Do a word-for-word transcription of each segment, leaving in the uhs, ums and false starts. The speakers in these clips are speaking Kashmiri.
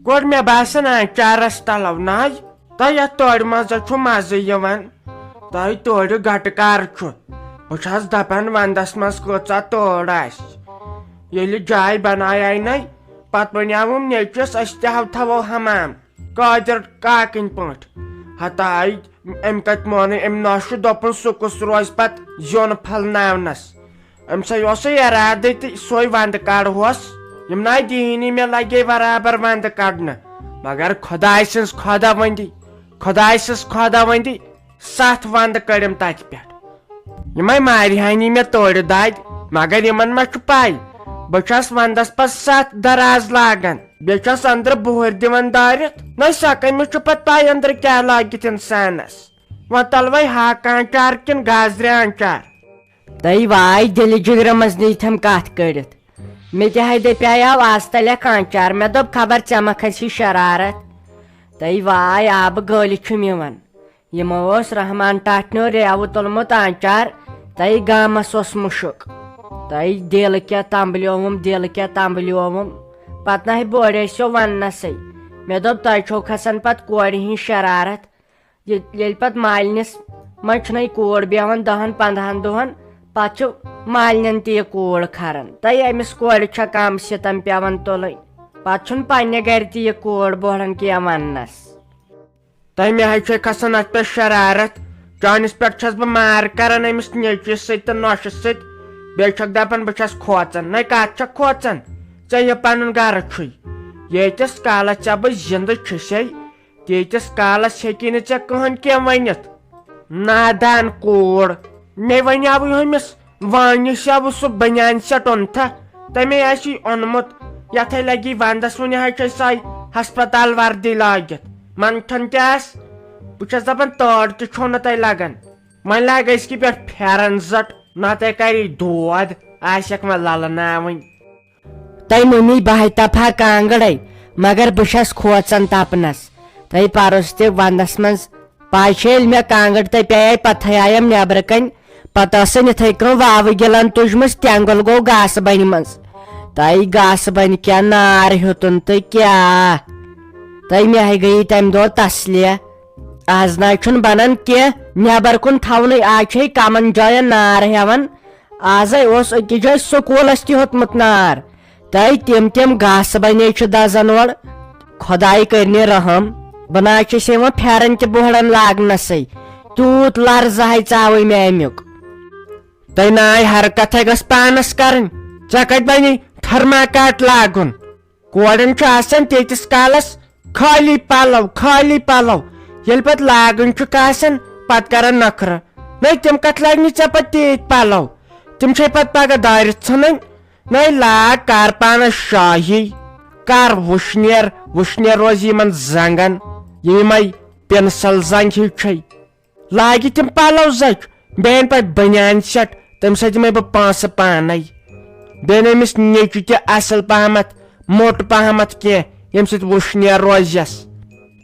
گۄڈٕ مےٚ باسان آنچارس تلو نہ حظ، تۄہہِ یتھ تورِ منٛز چھُ مزٕ یِوان۔ تۄہہِ تورِ گٹہٕ کار چھُ۔ بہٕ چھَس دپان ونٛدس منٛز کۭژاہ تور آسہِ۔ ییٚلہِ جاے بنایے نے، پتہٕ ونیاوُم نیٚچوِس، أسۍ تہِ ہاو تھاوو حمام۔ قادر کاکٕنۍ پٲٹھۍ۔ ہتاے، أمۍ کتہِ مونُے؟ أمۍ نوشہِ دوٚپُن سُہ کُس روزِ پتہٕ زیُن پھلناونس؟ أمۍ سا اوسُے ارادے تہٕ سُے ونٛدٕ کڑہوس۔ یِم ناے دیٖنی مےٚ لگے برابر ونٛدٕ کڑنہٕ، مگر خداے سٕنٛز خداوندی، خداے سٕنٛز خداوندی، ستھ ونٛدٕ کٔڑِم تتہِ پٮ۪ٹھ۔ یِمے مارِہانی مےٚ تورِ دادِ، مگر یِمن ما چھُ پاے، بہٕ چھَس ونٛدس پتہٕ ستھ دراز لاگان، بیٚیہِ چھَس أنٛدرٕ بُہٕرۍ دِوان دٲرِتھ۔ نہ سۄ کٔمِس چھُ پتہٕ پاے أنٛدرٕ کیٛاہ لٲگِتھ انسانس؟ وۄنۍ تلوے ہاکہٕ آنچار کِنہٕ گازرِ آنچار؟ تٔے واے دِلہِ جِگرٕ منٛز نِتھم کتھ کٔڑِتھ۔ مےٚ تہِ ہے دپیاو آز تلٮ۪کھ آنچار، مےٚ دوٚپ خبر ژےٚ ما کھسی شرارت۔ تٔے واے آبہٕ گٲلِتھ چھُم یِوان۔ یِمو اوس رحمان ٹاٹھنیو ریوٕ تُلمُت آنچار، تَے گامَس اوس مُشُک۔ تَے دِل کیٛاہ تَمبلیووُم، دِل کیٛاہ تَمبلیووُم۔ پَتہٕ نَے بورے سیو وَننَسٕے۔ مےٚ دوٚپ، "تۄہہِ چھو کھسان پَتہٕ کورِ ہِنٛز شرارت۔" یہِ-، ییٚلہِ پَتہٕ مالِنِس منٛز چھُنَے کوٗر بیٚہوان دَہَن پنٛدہَن دۄہَن، پَتہٕ چھُ مالِنٮ۪ن تہِ یہِ کوٗر کھَران۔ تَے أمِس کورِ چھےٚ کَم سِتَم پٮ۪وان تُلٕنۍ۔ پَتہٕ چھُنہٕ پنٛنہِ گَرِ تہِ یہِ کوٗر بوہڑان کینٛہہ وَننَس۔ تۄہہِ مےٚ حظ چھے کھسان اتھ پٮ۪ٹھ شرارت۔ چانِس پٮ۪ٹھ چھَس بہٕ مار کران أمِس نیٚچوِس سۭتۍ تہٕ نۄشہِ سۭتۍ۔ بیٚیہِ چھَکھ دپان بہٕ چھَس کھوژان۔ نَے کتھ چھَکھ کھوژان؟ ژےٚ یہِ پنُن گرٕ چھُے۔ ییٖتِس کالس ژےٚ بہٕ زِندٕ چھُسے، تیٖتِس کالس ہیٚکی نہٕ ژےٚ کٕہٕنۍ کینٛہہ ؤنِتھ۔ نادان کوٗر، مےٚ ونیاوٕے ہُمِس وانہِ سیوٕ سُہ بنیان سیٹ اوٚنتھا، تٔمے آسی اوٚنمُت۔ یتھے لگی ونٛدس وُنہِ حظ چھے سۄے ہسپتال وردی لٲگِتھ۔ منتھن تہِ آس۔ بہٕ چھَس دپان تٲر تہِ چھو نہٕ تۄہہِ لگان۔ وۄنۍ لاگ أزکہِ پٮ۪ٹھ پھٮ۪رن زٹ، نتہٕ کری دود، آسٮ۪کھ وۄنۍ للہٕ ناوٕنۍ۔ تۄہہِ مٔمی بہٕ ہے تپہٕ ہا کانٛگٕڑے، مگر بہٕ چھَس کھوژان تپنس۔ تۄہہِ پروس تہِ ونٛدس منٛز پاے چھے، ییٚلہِ مےٚ کانٛگٕر تہٕ پیٚیے، پتہٕ تھایایم نیٚبرٕ کنہِ، پتہٕ ٲسن یِتھے کٔنۍ واوٕ گِلن تُجمٕژ، تٮ۪نٛگُل گوٚو گاسہٕ بنہِ منٛز۔ تۄہہِ گاسہٕ بنہِ کیٛاہ نار ہیوٚتُن تہٕ کیٛاہ؟ تۄہہِ مےٚ ہے گٔیی تمہِ دۄہ تسلیہ۔ از نہ چھُنہٕ بنان کینٛہہ، نیٚبر کُن تھاونٕے، از چھے کمن جاین نار ہٮ۪وان۔ ازے اوس أکِس جایہِ سکوٗلس تہِ ہیوٚتمُت نار۔ تہٕ تِم تِم گاسہٕ بنے چھِ دزان اورٕ۔ خۄداے کٔرنہِ رحم۔ بہٕ نہ حظ چھَس یِوان پھٮ۪رن تہِ بوہڑن لاگنَسٕے۔ تیوٗت لرزٕ ہاے ژاوٕے مےٚ اَمیُک۔ تۄہہِ ناے حرکت ہے گٔژھ پانس کرٕنۍ۔ ژےٚ کتہِ بنے تھرماکاٹ لاگُن؟ کورٮ۪ن چھُ آسان تیٖتِس کالس خٲلی پلو، خٲلی پلو۔ ییٚلہِ پتہٕ لاگٕنۍ چھُکھ آسان، پتہٕ کران نخرٕ۔ نَے تِم کتھ لاگنہِ ژےٚ پتہٕ تیٖتۍ پلو؟ تِم چھے پتہٕ پگاہ دٲرِتھ ژھٕنٕنۍ۔ نَے لاگ کر پانس شٲہی، کر وُشنیر، وُشنیر روزِ یِمن زنٛگن، یِمے پینسل زنٛگہِ ہِوۍ چھے۔ لاگہِ تِم پلو زچ، بیٚیہِ اَنہِ پتہٕ بنیان سیٹ، تَمہِ سۭتۍ دِمے بہٕ پونٛسہٕ پانے۔ بیٚیہِ اَنہِ أمِس نیٚچوِ تہِ اصل پہمتھ، موٚٹ پہمتھ کینٛہہ، ییٚمہِ سۭتۍ وُشنیر روزٮ۪س۔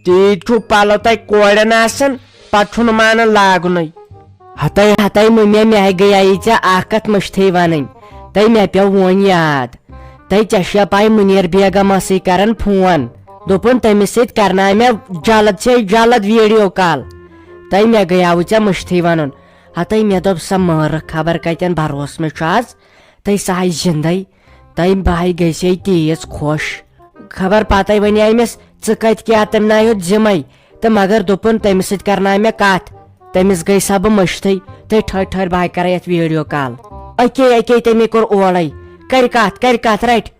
تیٖتۍ چھُو پلو تۄہہِ کورٮ۪ن آسان، پتہٕ چھُنہٕ مانان لاگنُے۔ ہتے ہتے مٔمے، مےٚ گٔیے ژےٚ اکھ کتھ مٔشتھٕے ونٕنۍ۔ تہٕ مےٚ پیوٚو وۄنۍ یاد۔ تہٕ ژےٚ چھےٚ پاے مُنیر بیگم ٲسٕے کران فون۔ دوٚپُن تٔمِس سۭتۍ کرناو مےٚ جلد سے جلد ویڈیو کال۔ تہٕ مےٚ گٔیاوُ ژےٚ مٔشتھٕے ونُن۔ ہتے مےٚ دوٚپ سۄ مٲرٕکھ خبر کتٮ۪ن بروسہٕ مےٚ چھُ آز۔ تہٕ سۄ آیہِ زندے۔ تہٕ بہٕ ہاے گٔیسے تیز خۄش۔ خبر پتے ونے أمِس، ژٕ کتہِ کیٛاہ؟ تٔمۍ ناے ہیوٚت زِمے۔ تہٕ مگر دوٚپُن، تٔمِس سۭتۍ کرناو مےٚ کتھ۔ تٔمِس گٔے سا بہٕ مٔشتھٕے۔ تہٕ ٹھٔہرۍ ٹھٔہرۍ بہٕ ہا کرے یتھ ویڈیو کال۔ اکے اکے تٔمی کوٚر اورے۔ کرِ کتھ، کرِ کتھ، رٹہِ۔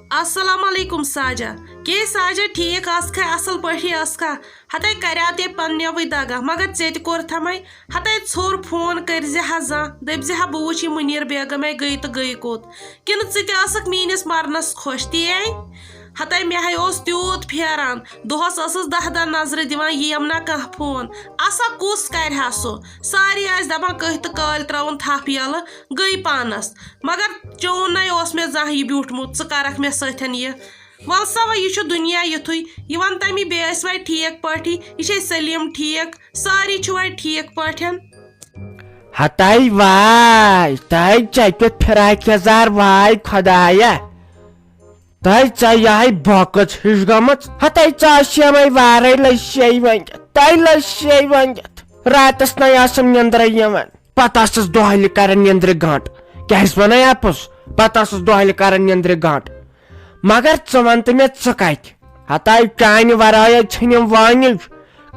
السلام علیکم ساجہ۔ کے ساجہ، ٹھیک ٲسکھا؟ اصل پٲٹھی ٲسکھا؟ ہتے کریاو تے پننیوٕے دگہ، مگر ژےٚ تہِ کوٚرتھمے۔ ہتے ژھوٚر فون کٔرۍ زِ ہا زانٛہہ، دٔپۍ زِ ہا بہٕ وٕچھ یہِ مُنیر بیگمے گٔے تہٕ گٔے کوٚت۔ کِنہٕ ژٕ تہِ ٲسکھ میٲنِس مرنس خۄش؟ تی۔ ہتے مےٚ ہے اوس تیوٗت پھیران، دۄہس ٲسٕس دَہ دَہ نظرِ دِوان، یِیَم نا کانٛہہ فون۔ اسا کُس کرِ ہا سُہ؟ ساری ٲسۍ دپان کٔہۍ تہٕ کٲلۍ ترٲوُن تھپھ یلہٕ، گٔے پانس۔ مگر چون نے اوس مےٚ زانٛہہ یہِ بیوٗٹھمُت، ژٕ کرکھ مےٚ سۭتۍ یہِ؟ ول سا وۄنۍ، یہِ چھُ دُنیا یِتھُے۔ یہِ ون تمی، بیٚیہِ ٲسۍ وۄنۍ ٹھیٖک پٲٹھی، یہِ چھے سلیٖم ٹھیٖک، ساری چھِ وۄنۍ ٹھیٖک پٲٹھۍ۔ ہتاے واے، تاے ژےٚ کیُتھ فراق یزار، واے خۄدایا۔ تۄہہِ ژےٚ یِہے بۄکٕژ ہِش گٔمٕژ۔ ہتے ژےٚ آسہِ یِمے وارے لٔسۍ ونگِتھ، تۄہہِ لٔسۍ ونگِتھ۔ راتس نَے آسان نیٚنٛدرے یِوان۔ پتہٕ آسس دۄہلہِ کران نیٚنٛدرِ گنٛٹ۔ کیٛازِ ونے اپُز؟ پتہٕ آسس دۄہلہِ کران نیٚنٛدرِ گنٛٹ۔ مگر ژٕ وَن تہٕ مےٚ، ژٕ کتہِ؟ ہتاے چانہِ ورٲے چھِنہٕ یِم وٲنِج۔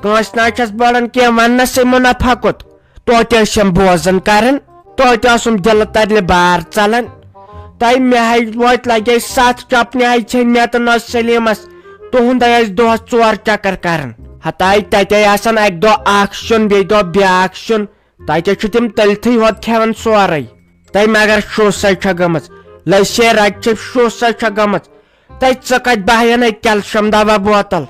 کٲنٛسہِ نہ چھَس بہٕ اڑان کینٛہہ وننَسٕے منافع کوٚت۔ توتہِ ٲسِم بوزان کران، توتہِ اوسُم دِلہٕ ترلہِ بار ژلان۔ تۄہہِ مےٚ ہے وٲتۍ لگے ستھ چپنہِ ہے ژھیٚنۍ مےٚ تہٕ نہ سلیمس۔ تُہُنٛد ٲسۍ دۄہس ژور چکر کران۔ ہتاے تتے آسان اکہِ دۄہ اکھ سیُن، بیٚیہِ دۄہ بیاکھ سیُن۔ تتہِ چھِ تِم تٔلتھٕے ہوت کھٮ۪وان سورُے۔ تۄہہِ مگر شو سۄ چھےٚ گٔمٕژ، لٔسے رٹہِ چھِ شو سۄ چھےٚ گٔمٕژ۔ تۄہہِ ژٕ کتہِ بہیَن اَتہِ کیلشیم دوا بوتل؟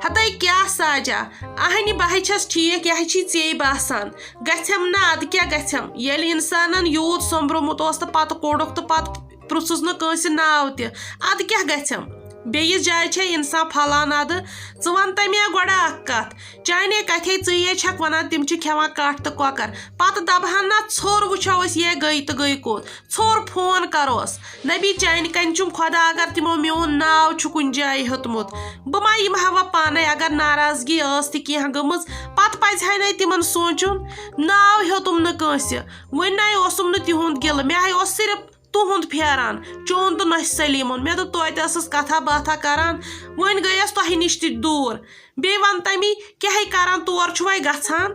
ہتے کیٛاہ ساجا، اہنہِ بہٕ ہے چھَس ٹھیٖک، یہِ ہے چھی ژے باسان۔ گژھٮ۪م نہ، ادٕ کیٛاہ گژھٮ۪م؟ ییٚلہِ انسانن یوٗت سوٚمبرومُت اوس تہٕ پتہٕ کوٚڑُکھ تہٕ پتہٕ پرٛژھُس نہٕ کٲنٛسہِ ناو تہِ، ادٕ کیٛاہ گژھٮ۪م؟ بیٚیِس جایہِ چھے انسان پھلان ادٕ۔ ژٕ وَن تہٕ مےٚ گۄڈٕ اکھ کتھ، چانے کتھے ژٕے چھکھ ونان تِم چھِ کھٮ۪وان کٹھ تہٕ کۄکر، پتہٕ دبہن نہ ژھوٚر وٕچھو أسۍ یے گٔے تہٕ گٔے کوٚت؟ ژھوٚر فون کروس، نبی چانہِ کنہِ چھُم خۄدا اگر تِمو میون ناو چھُ کُنہِ جایہِ ہیوٚتمُت، بہٕ ما یِمہٕ ہا وۄنۍ پانے؟ اگر ناراضگی ٲس تہِ کینٛہہ گٔمٕژ، پتہٕ پزِ ہا نے تِمن سونٛچُن، ناو ہیوٚتُم نہٕ کٲنٛسہِ، وۄنۍ نے اوسُم نہٕ تِہُنٛد گِلہٕ، مےٚ ہے اوس صرف تُہُنٛد پھیران، چون تہٕ نۄشہِ سلیٖمُن۔ مےٚ دوٚپ توتہِ ٲسٕس کتھا باتھا کران، وۄنۍ گٔیس تۄہہِ نِش تہِ دوٗر۔ بیٚیہِ ون تمی، کیٛاہے کران تور چھُوے گژھان؟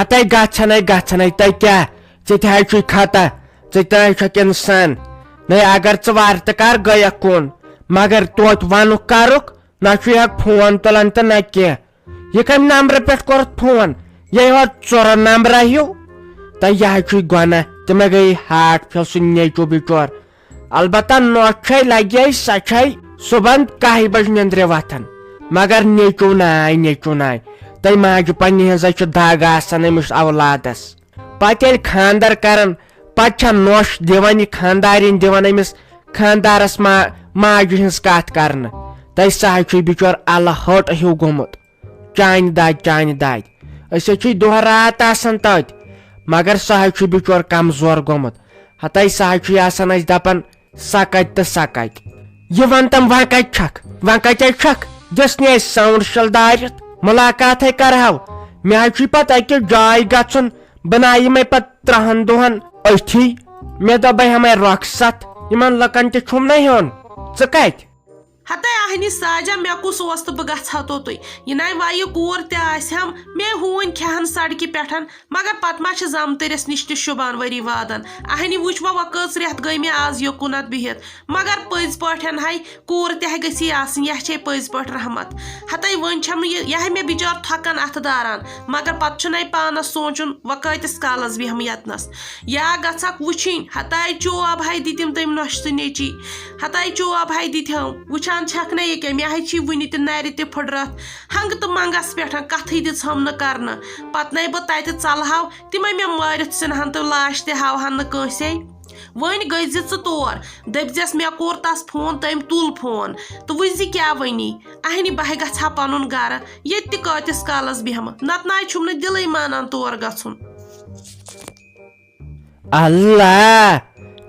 ہتے گژھنے گژھنے، تۄہہِ کیٛاہ؟ ژےٚ تہِ حظ چھُے خطا، ژٕ تہِ حظ چھکھ انسان۔ نے اگر ژٕ وارٕ تہٕ کر گٔیکھ کُن، مگر توتہِ ونُکھ کرُکھ، نہ چھُے ہکھ فون تُلان تہٕ نہ کینٛہہ۔ یہِ کمہِ نمبرٕ پٮ۪ٹھ کوٚرُتھ فون؟ یہِ ہوت ژورن نمبرا ہیوٗ۔ تہٕ یہِ حظ چھُے گۄناہ، تِمے گٔیے ہارٹ فیل سُہ نیچو بِچور۔ البتہ نوٚش چھے لگے سۄ چھے صبحن کاہہِ بجہِ نیٚنٛدرِ وۄتھان، مگر نیچو ناے، نیچو ناے۔ تۄہہِ ماجہِ پننہِ ہٕنٛزے چھِ دگ آسان أمِس اولادس۔ پتہٕ ییٚلہِ خانٛدر کران، پتہٕ چھےٚ نوٚش دِوان یہِ خانٛدارِنۍ دِوان أمِس خانٛدارس ما-، ماجہِ ہٕنٛز کتھ کرنہٕ۔ تۄہہِ سُہ حظ چھُے بِچور الہٕ ہٲٹ ہیوٗ گوٚمُت۔ چانہِ دادِ، چانہِ دادِ۔ أسۍ حظ چھِ دۄہ راتھ آسان تٔتھۍ، مگر سُہ حظ چھُ بِچور کمزور گوٚمُت۔ ہتاے سُہ حظ چھُ آسان اَسہِ دپان، سۄ کتہِ تہٕ سۄ کتہِ۔ یہِ ون تم، وۄنۍ کتہِ چھکھ؟ وۄنۍ کتے چھکھ؟ دِس نے اَسہِ ساوُنڈ شل دٲرِتھ، مُلاقاتھے کرہو۔ مےٚ حظ چھُے پتہٕ أکِس جایہِ گژھُن، بہٕ نہ یِمے پتہٕ ترٛہن دۄہن أتھی۔ مےٚ دوٚپ، بہٕ ہٮ۪مے رۄخصت، یِمن لُکن تہِ چھُم نہ ہیوٚن۔ ژٕ کتہِ؟ ہتے اہنہِ ساجا، مےٚ کُس اوس تہٕ بہٕ گژھٕ ہا توٚتُے۔ یہِ نَے وَیہِ کوٗر تہِ آسہِ ہم، مے ہوٗنۍ کھٮ۪ہن سڑکہِ پٮ۪ٹھ، مگر پتہٕ ما چھِ زمتٕرِس نِش تہِ شوٗبان ؤری وادن۔ اہنہِ وٕچھ وۄنۍ، وۄنۍ کٔژ رٮ۪تھ گٔے مےٚ آز یوکُنتھ بِہِتھ، مگر پٔزۍ پٲٹھۍ ہے کوٗر تہِ ہے گژھی آسٕنۍ، یہِ چھے پٔزۍ پٲٹھۍ رحمت۔ ہتے وۄنۍ چھَم نہٕ یہِ، یہِ ہے مےٚ بِچار تھۄکان اَتھٕ داران، مگر پتہٕ چھُنَے پانس سونٛچُن، وۄنۍ کۭتِس کالس بیٚہمہٕ ییٚتنس۔ یا گژھکھ وٕچھِنۍ، ہتاے چوب ہاے دِتِم تٔمۍ نۄشہِ تہٕ نیٚچی، ہتاے چوب ہاے دِتِم۔ وٕچھان چھکھ نہ یہِ کیٛاہ، مےٚ ہاے چھی وُنہِ تہِ نرِ تہِ پھٕٹرتھ۔ ہنٛگہٕ تہٕ منٛگس پٮ۪ٹھ کتھٕے دِژہم نہٕ کرنہٕ۔ پتہٕ نے بہٕ تتہِ ژلہٕ ہاو، تِمے مےٚ مٲرِتھ ژھٕنہٕ ہن تہٕ لاش تہِ ہاوہن نہٕ کٲنٛسے۔ وۄنۍ گٔژھۍ زِ ژٕ تور۔ دٔپۍ زٮ۪س، مےٚ کوٚر تس فون، تٔمۍ تُل فون۔ تہٕ وٕچھ زِ کیٛاہ ونی۔ اہنہِ بہٕ گژھٕ ہا پنُن گرٕ، ییٚتہِ تہِ کۭتِس کالس بیٚہمہٕ، نتہٕ ناے چھُم نہٕ دِلٕے مانان تور گژھُن۔ اللہ!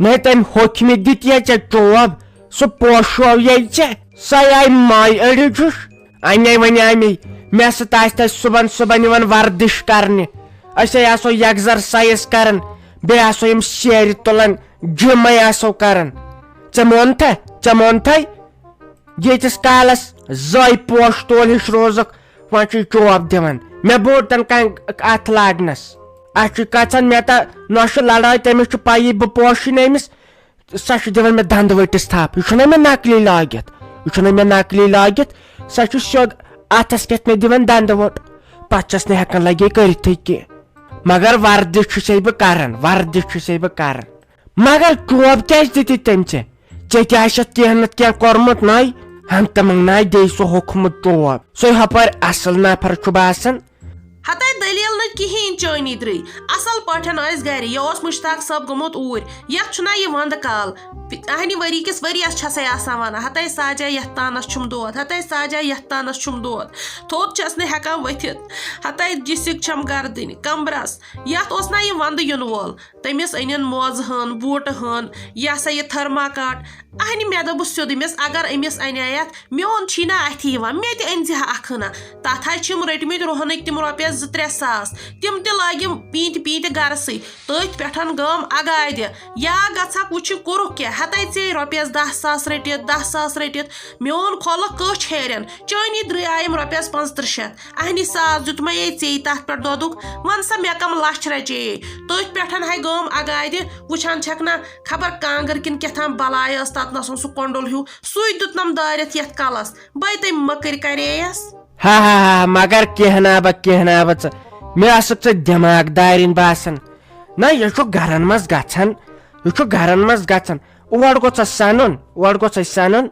نے تٔمۍ ہوٚکھمہِ دِتیا ژےٚ چوب؟ سُہ پوشو ییٚلہِ ژےٚ سۄے آیہِ ماے أڑِجُش۔ اَنے وَنے مےٚ، مےٚ سۭتۍ آسہِ تَتہِ صُبحن صُبحن یِوان وردِش کرنہِ۔ أسے آسو یکزرسایز کران، بیٚیہِ آسو یِم سیرِ تُلان، جِمے آسو کران۔ ژےٚ مونتھا؟ ژےٚ مونتھے؟ ییٖتِس کالس زٲے پوش تول ہِش روزُکھ، وۄنۍ چھُے چوب دِوان۔ مےٚ بوٚڑ تن کانٛہہ اتھ لاگنس۔ اتھ چھُ کژھن مےٚ تہ نۄشہِ لڑٲے، تٔمِس چھُ پَیی بہٕ پوشہِ نہٕ أمِس۔ سۄ چھِ دِوان مےٚ دندٕ ؤٹِس تھپھ۔ یہِ چھُنہ مےٚ نقلی لٲگِتھ، یہِ چھُنہ مےٚ نقلی لٲگِتھ۔ سۄ چھُ سیوٚد اتھس کٮ۪تھ مےٚ دِوان دندٕ ووٚٹ۔ پتہٕ چھس نہٕ ہٮ۪کان لگے کٔرِتھٕے کینٛہہ۔ مگر وردِش چھُسے بہٕ کران، وردِش چھُسے بہٕ کران۔ مگر چوب کیازِ دِتِتھ تٔمۍ ژےٚ؟ ژےٚ تہِ آسٮ۪تھ کینٛہہ نتہٕ کینٛہہ کوٚرمُت ناے، ہنٛگتہٕ منٛگہٕ ناے دِیہِ سُہ ہوٚکھمُت چوب۔ سُے ہۄپٲرۍ اصل نفر چھُ باسان۔ ہتے دٔلیٖل نہٕ کِہیٖنۍ چٲنی درٕے۔ اَصٕل پٲٹھۍ ٲسۍ گَرِ، یہِ اوس مُشتاق صٲب گوٚمُت اوٗرۍ۔ یَتھ چھُنہ یہِ وَندٕ کال؟ اَہنہِ ؤری کِس ؤریَس چھَسَے آسان وَنان، ہَتَے ساجا یَتھ تانَس چھُم دود، ہَتَے ساجا یَتھ تانَس چھُم دود۔ تھوٚد چھَس نہٕ ہٮ۪کان ؤتھِتھ، ہَتَے جِسِک چھَم گردٕنۍ کمبرَس۔ یَتھ اوس نہ یہِ وَندٕ یِنہٕ وول؟ تٔمِس أنِن موزٕ ہٲن، بوٗٹہٕ ہٲن، یہِ ہسا یہِ تھٔرماکاٹ۔ اہنہِ مےٚ دوٚپُس سیوٚدُے، مےٚ اوٚن چھِی نہ اَتھِ یِوان، مےٚ تہِ أنۍ زِ ہا اکھ ہنا۔ تَتھ حظ چھِم رٔٹمٕتۍ روہنٕکۍ تِم رۄپیَس زٕ ترٛےٚ ساس، تِم تہِ لٲگِم پیٖنتہِ پیٖنتہِ گرسٕے۔ تٔتھۍ پٮ۪ٹھ گٲم اگادِ، یا گژھکھ وٕچھِ کوٚرُکھ کیٛاہ، ہتے ژےٚ رۄپیَس دَہ ساس رٔٹِتھ، دَہ ساس رٔٹِتھ، میون کھۄلہٕ کٔچھ ہیرٮ۪ن، چٲنی درٛاے یِم رۄپیَس پانٛژترٕٛہ شیٚتھ۔ اہنہِ ساس دیُتمَے ژےٚ تَتھ پٮ۪ٹھ دۄدُک، وَن سا مےٚ کَم لَچھ رَچے۔ تٔتھۍ پٮ۪ٹھ ہاے گٲم اگادِ، وٕچھان چھَکھ نہ خبر کانٛگٕر کِنہٕ کیٛاہ تام بَلاے ٲس تَتنَس سُہ کۄنٛڈُل ہیوٗ، سُے دیُتنَم دٲرِتھ یَتھ کَلَس۔ بَے تٔمۍ مٔکٕرۍ کَرییَس۔ ہا ہا ہا، مگر کینٛہہ نا بہ، کینٛہہ نا بہ ژٕ۔ مےٚ آسکھ ژٕ دٮ۪ماغ دارِنۍ باسان۔ نہ، یہِ چھُ گرن منٛز گژھان، یہِ چھُ گرن منٛز گژھان۔ اور گوٚژھ اَسہِ سَنُن، اور گوٚژھ اَسہِ سَنُن۔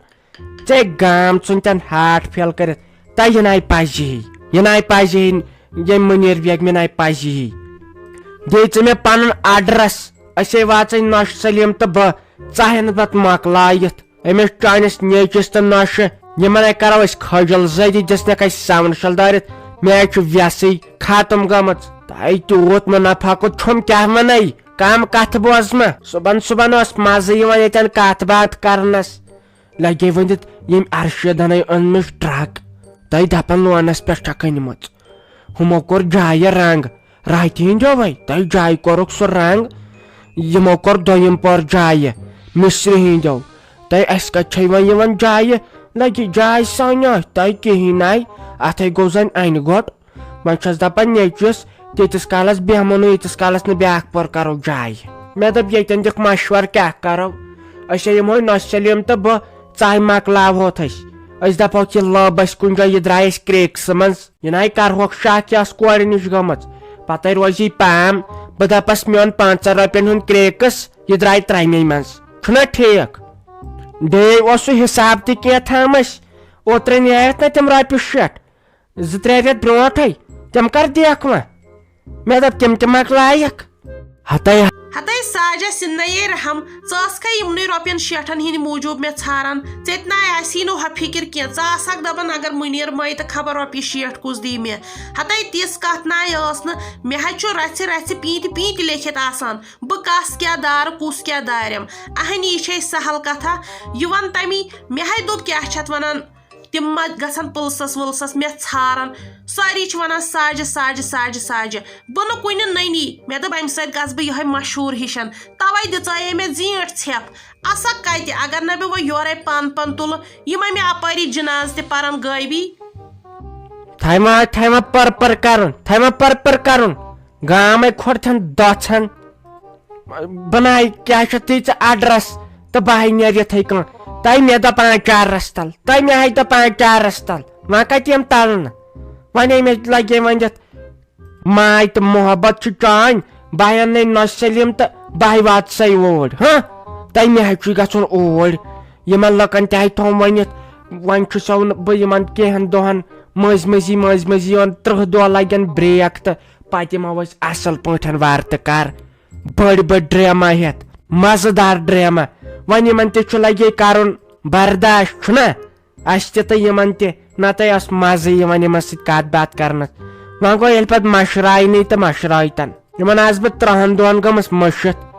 ژےٚ گام ژھُن تن ہارٹ فیل کٔرِتھ۔ تہ یہِ ناے پزی، یہِ ناے پزی، ییٚمۍ مُنیٖر بیگمہِ ناے پزی۔ دے ژٕ مےٚ پنُن ایڈرس، أسے واژے نۄشہِ سلیٖم تہٕ بہٕ، ژاہن پتہٕ مۄکلٲیِتھ أمِس چٲنِس نیٚچوِس تہٕ نۄشہِ۔ یِمن ہے کرو أسۍ کھجل زٲدی، دِژنکھ اَسہِ ساوُنٛڈ شل دٲرِتھ۔ مےٚ ہے چھُ ویسٕے ختم گٔمٕژ۔ تۄہہِ تیوٗت منافع کوٚت چھُم کیٛاہ ونے؟ کم کتھ بوزمہ؟ صُبحن صُبحن اوس مزٕ یِوان ییٚتٮ۪ن کتھ باتھ کرنس۔ لگے ؤنِتھ ییٚمۍ ارشدن ہے أنۍ مےٚ ٹرک۔ تۄہہِ دپان لونس پٮ۪ٹھ چھکھ أنمٕژ۔ ہُمو کوٚر جایہِ رنگ۔ راتہِ ہٕنٛدیو وے تۄہہِ جایہِ کوٚرُکھ سُہ رنگ۔ یِمو کوٚر دوٚیِم پور جایہِ مصرِ ہٕنٛدیو۔ تۄہہِ اَسہِ کتہِ چھے وۄنۍ یِوان جایہِ؟ لگہِ جاے سانہِ اَتھِ تۄہہِ کِہیٖنۍ ناے۔ اتھے گوٚو زن انہِ گوٚٹ۔ وۄنۍ چھَس دَپان نیٚچوِس، تیٖتِس کالَس بیٚہمو نہٕ، ییٖتِس کالَس نہٕ بیٛاکھ پور کَرو جاے۔ مےٚ دوٚپ، ییٚتٮ۪ن دِکھ مَشوَرٕ کیٛاہ کَرو؟ أسۍ ہے یِمہوے نۄش سلیٖم تہٕ بہٕ، ژاے مۄکلاوہوتھ أسۍ۔ أسۍ دَپہوکھ، یہِ لٔب اَسہِ کُنہِ جایہِ، یہِ درٛاے اَسہِ کرٛیکسہٕ منٛز۔ یہِ نَے کَرہوکھ شاہ کیٛاہ ٲس کورِ نِش گٔمٕژ۔ پَتَے روزِ یہِ پام۔ بہٕ دَپَس، میون پانٛژَن رۄپیَن ہُنٛد کرٛیکٕس، یہِ درٛاے ترٛامے منٛز۔ چھُنہ ٹھیٖک؟ بیٚیہِ اوس سُہ حِساب تہِ کینٛہہ تھامَس۔ اوترٕ نِیایَتھ نہ تِم رۄپیہِ شیٹھ۔ زٕ ترٛےٚ رٮ۪تھ برونٛٹھٕے۔ تِم کر دِکھ وۄنۍ؟ مےٚ دوٚپ، تِم تہِ مۄکلایَکھ۔ ہتے۔ ہتے ساجہ سِنٛدنَے رحم، ژٕ ٲسکھے یِمنٕے رۄپیَن شیٹھَن ہِنٛدِ موٗجوٗب مےٚ ژھاران؟ ژےٚ تہِ نَے آسی نہٕ ہۄ فِکِر کینٛہہ، ژٕ آسکھ دَپان، اگر مُنیٖر مَے تہٕ خبر رۄپیہِ شیٹھ کُس دی مےٚ۔ ہتے تِژھ کَتھ نَے ٲس نہٕ، مےٚ حظ چھُ رَژھِ رَژھِ پیٖنتہِ پیٖنتہِ لیکھِتھ آسان، بہٕ کَس کیٛاہ دارٕ، کُس کیٛاہ دارٮ۪م۔ اہنی، یہِ چھے سہل کَتھا، یہِ وَن تَمی، مےٚ ہَے دوٚپ، کیٛاہ چھِ اَتھ وَنان، تِم ما گژھن پُلسس وُلسس مےٚ ژھارن؟ سٲری چھِ ونان، ساجہِ، ساجہِ، ساجہِ، ساجہِ۔ بہٕ نہٕ کُنہِ نٔنی۔ مےٚ دوٚپ، امہِ سۭتۍ گژھٕ بہٕ یِہوٚے مشہوٗر ہِشن۔ توے دِژایے مےٚ زیٖٹھ ژھٮ۪پ۔ اسا کتہِ، اگر نہٕ بہٕ وۄنۍ یورے پن پن تُلہٕ، یِمے مےٚ اپٲری جناز تہِ پرن غٲبی۔ تھایہِ ما، تھایہِ ما پٔر پٔر کرُن، تھایہِ ما پٔر پٔر کرُن۔ گامے کھۄڈتھن دۄژھن۔ بناے کیٛاہ چھِ تیٖژ ایڈرس تہٕ بہٕ ہاے نیرٕ یِتھَے کٔنۍ۔ تۄہہِ مےٚ دَپان چارس تل، تۄہہِ مےٚ ہاے دَپان چارس تل۔ وۄنۍ کَتہِ یِم تَلنہٕ؟ وۄنۍ ہے مےٚ لگے وۄنۍ یَتھ ماے تہٕ محبت چھِ چانۍ۔ بہٕ ہاے اَنہٕ نۄش سلیٖم تہٕ بہٕ ہاے واتہٕ سَے اوٗرۍ۔ ہاں، تۄہہِ مےٚ ہاے چھُے گژھُن اوٗرۍ۔ یِمن لُکن تہِ ہاے تھوٚوُم ؤنِتھ۔ وۄنۍ چھُسو نہٕ بہٕ یِمن کینٛہن دۄہن مٔنٛزۍ مٔنٛزی، مٔنٛزۍ مٔنٛزی یِوان، ترٕٛہ دۄہ لگن بریک تہٕ پتہٕ یِمو أسۍ اصل پٲٹھۍ وارٕ تہٕ کارٕ۔ بٔڑۍ بٔڑۍ ڈرامہ ہٮ۪تھ، مزٕدار ڈرامہ۔ وۄنۍ یِمن تہِ چھُ لگے کرُن برداش، چھُنہ؟ اسہِ تہِ تہٕ یِمن تہِ، نتہٕ ٲس مزٕ یِوان یِمن سۭتۍ کتھ باتھ کرنس۔ وۄنۍ گوٚو ییٚلہِ پتہٕ مشرایہِ نٕے تہٕ مشرایہِ تن۔ یِمن آس بہٕ ترٛہن دۄہن گٔمٕژ مٔشِتھ۔